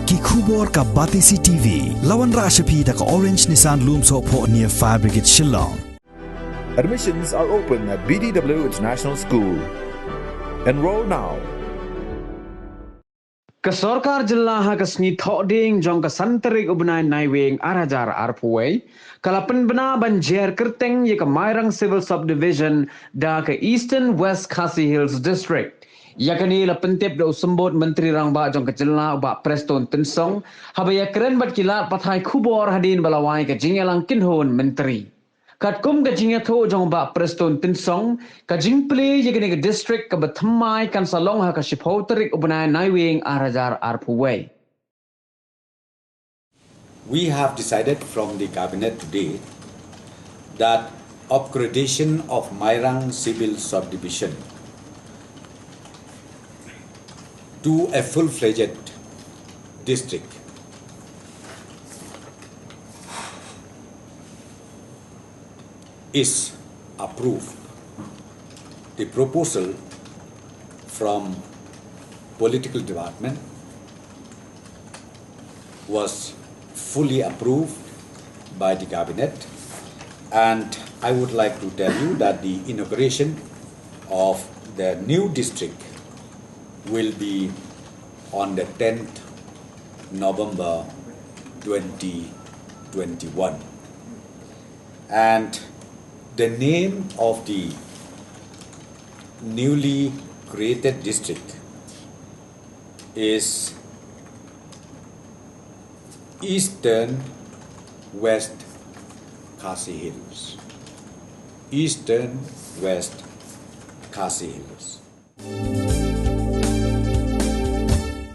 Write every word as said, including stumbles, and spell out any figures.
Ki khubor ka Batesi T V. La wanrah sha phi da ka Orange Nissan Lumsohphoh near Fire Brigade Shillong. Admissions are open at B D W International School. Enroll now. Ka sorkar jylla ha ka sngi Thohdieng jong ka san tarik u bnai Naiwieng ar hajar arphew wei, ka la pynbna ban jer kyrteng ïa ka Mairang Civil Subdivision da ka Eastern West Khasi Hills District. Ïa kane la pyntip da u symbud Myntri Rangbah jong ka jylla u Bah Prestone Tynsong, haba ïakren bad ki lad pathai khubor hadien ba la wai ka jingïalang kynhun Myntri. Katkum ka jingïathuh jong u Bah Prestone Tynsong, ka jingplie ïa kane ka district kaba thymmai kan sa long ha ka shiphew tarik u bnai Naiwieng ar hajar arphew wei. We have decided from the cabinet today that upgradation of Mairang Civil Subdivision to a full-fledged district is approved. The proposal from political department was fully approved by the cabinet, and I would like to tell you that the inauguration of the new district will be on the tenth November twenty twenty-one. And the name of the newly created district is Eastern West Khasi Hills. Eastern West Khasi Hills.